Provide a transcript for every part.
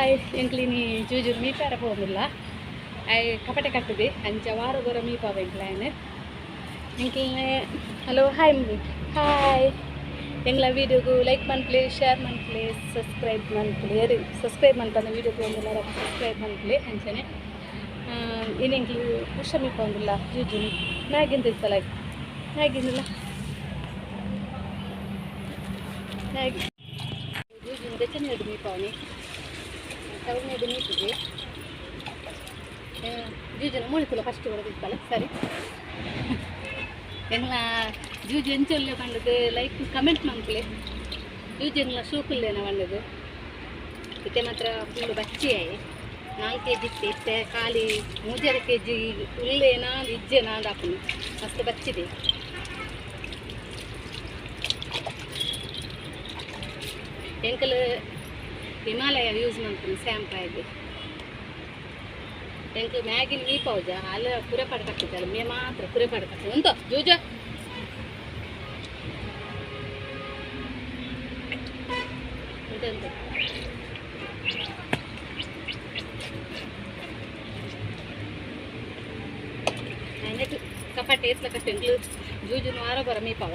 Hi, ಎಂಕ್ಲಿನಿ ಜೂಜುರು ಮೀಪಾರ ಪೋದಿಲ್ಲ. I ಕಪಟೆ ಕಟ್ಟುದೆ ಅಂಚ ವಾರ ಗೊರ ಮೀಪಾವ ಎಂಕ್ಲಾಯನ್ ಎಂಕ್ಲನೆ. Hello, hi hi. ಎಂಗ್ಲ ವೀಡಿಯೋಗು ಲೈಕ್ ಮನ್ಪುಲೆ, ಶೇರ್ ಮನ್ಪುಲೆ, ಸಬ್ಸ್ಕ್ರೈಬ್ ಮನ್ಪುಲೆ. ಸಬ್ಸ್ಕ್ರೈಬ್ ಮನ್ಪಂದ ವೀಡಿಯೋ ತೂವೊಂದುಲ್ಲೆರ್, ಸಬ್ಸ್ಕ್ರೈಬ್ ಮನ್ಪುಲೆ. ಅಂಚನೆ ಇನಿ ಎಂಕ್ಲು ಉಷ ಮೀಪೊಂದುಲ್ಲ ಜೂಜುನಿ. ಮ್ಯಾಗಿಂದ ಇತ್ತಲ್ಲ, ಮ್ಯಾಗಿಂದಿಲ್ಲ ಮ್ಯಾಗಿ. ಜೂಜುನಿ ಬೆಚ್ಚನೆ ಮೀಪಾವನಿ, ತವನೇಡು ಮೀಪಿಗೆ. ಜೂಜುನ ಮೂಳಿತುಲ ಫಸ್ಟ್ ಬರೋದಿತ್ತಲ್ಲ. ಸರಿ, ಎಂಗ್ಲ ಜೂಜು ಎಂಚೊಲ್ಲೆ ಪಂಡದು ಲೈಕ್ ಕಮೆಂಟ್ ಮನ್ಪುಲೆ. ಜೂಜು ಎಂಗ್ಲ ಶೋಕುಲ್ಲೇನ ಪಂಡದು. ಇತ್ತೆ ಮಾತ್ರ ಫುಲ್ ಬಚ್ಚಿ ಆಯಿ. 4 ಕೆ ಜಿ ಇತ್ತೆ, ಇತ್ತೆ ಖಾಲಿ 3.5 ಕೆ ಜಿ ಉಲ್ಲೇನಾ ಇಜ್ಜೆನಾ ಅಂದಾಪುಂಡು, ಮಸ್ತ್ ಬಚ್ಚಿದೆ. ಎಂಕಲ್ ಹಿಮಾಲಯ ಯೂಸ್ ಮನ್ಪುನು ಶಾಂಪು ಆಗಿ. ಎಂಕ್ ಮ್ಯಾಗಿನ ಮೀಪೌಜ ಅಲ್ಲ, ಕುರೆಪಾಡ್ ಕಟ್ಟುತ್ತಲ್ಲ, ಮೇ ಮಾತ್ರ ಕುರೆಪಾಡ್ ಕಟ್ಟು ಉಂಟು ಜೂಜ. ಉಂಟು ಉಂಟು. ನೆಟ್ ಕಪಾಟೆ ಏತ್ಲ ಕಟ್ಟು. ಎಂಕ್ಲು ಜೂಜುನು ವಾರ ಬರ ಮೀಪಾವ.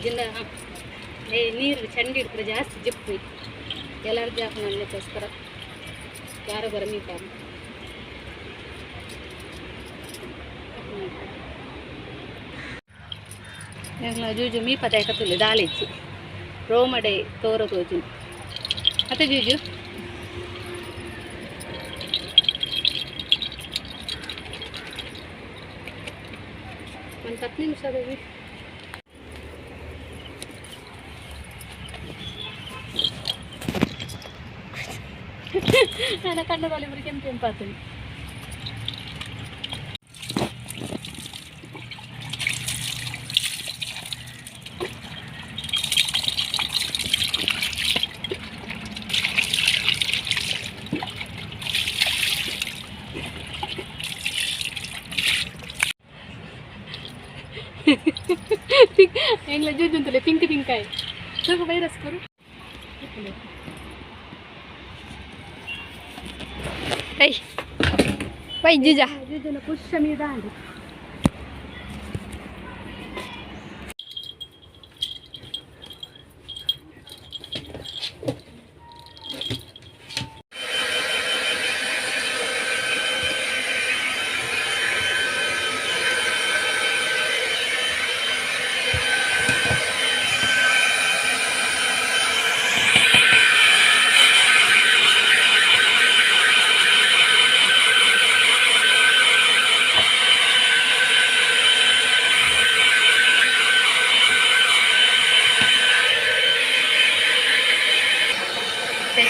ಜಿಂದ ಏ ನೀರು ಚಂಡಿ ಹಿಡ್ತಾರೆ ಜಾಸ್ತಿ ಜಿಪ್ಪು ಎಲರ್ಜಿ ಆಪುನಕ್ಕೋಸ್ಕರ ವಾರ ಬರ ಮೀಪಾವ. ಎಂಕ್ಲ ಜೂಜು ಮೀಪ ತೈಕತ್ತುಲ್ಲೆ ದಾಲಿಜ್ಜಿ, ರೋಮಡೆ ತೋರ ತೋಜುನು ಅತ್ತೆ ಜೂಜು. ಒಂದು 10 ನಿಮಿಷ ಬೇಬಿ. ನನ್ನ ಕಣ್ಣದಲ್ಲಿ ಇಬ್ಬರು ಕೆಂಪು ಕೆಂಪಾಗ್ತದೆ. ಎಂಗ್ಲ ಜೂಜು ಅಂತಲೇ ಪಿಂಕ್ ಪಿಂಕ್ ಆಯ್. ಸ್ವಲ್ಪ ವೈರಸ್ ಕೊರು. I Y ಜೂಜಾ. ಜೂಜುನ ಪುಷ್ಯ ಮೀದಾಂಡು.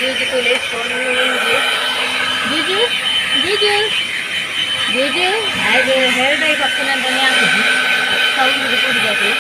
ಜೂಜು ತೂಲೆ, ಒಂಜಿ ಜೂಜು ಜೂಜು ಜೂಜು. ಆಯ್ತು, ಹೇರ್ ಡೈ ಪಪ್ಪುನಂತಾನೆ ಹಾಕುದು, ಸೌಂಡ್ ಕೂಡಿದಾಕಲು.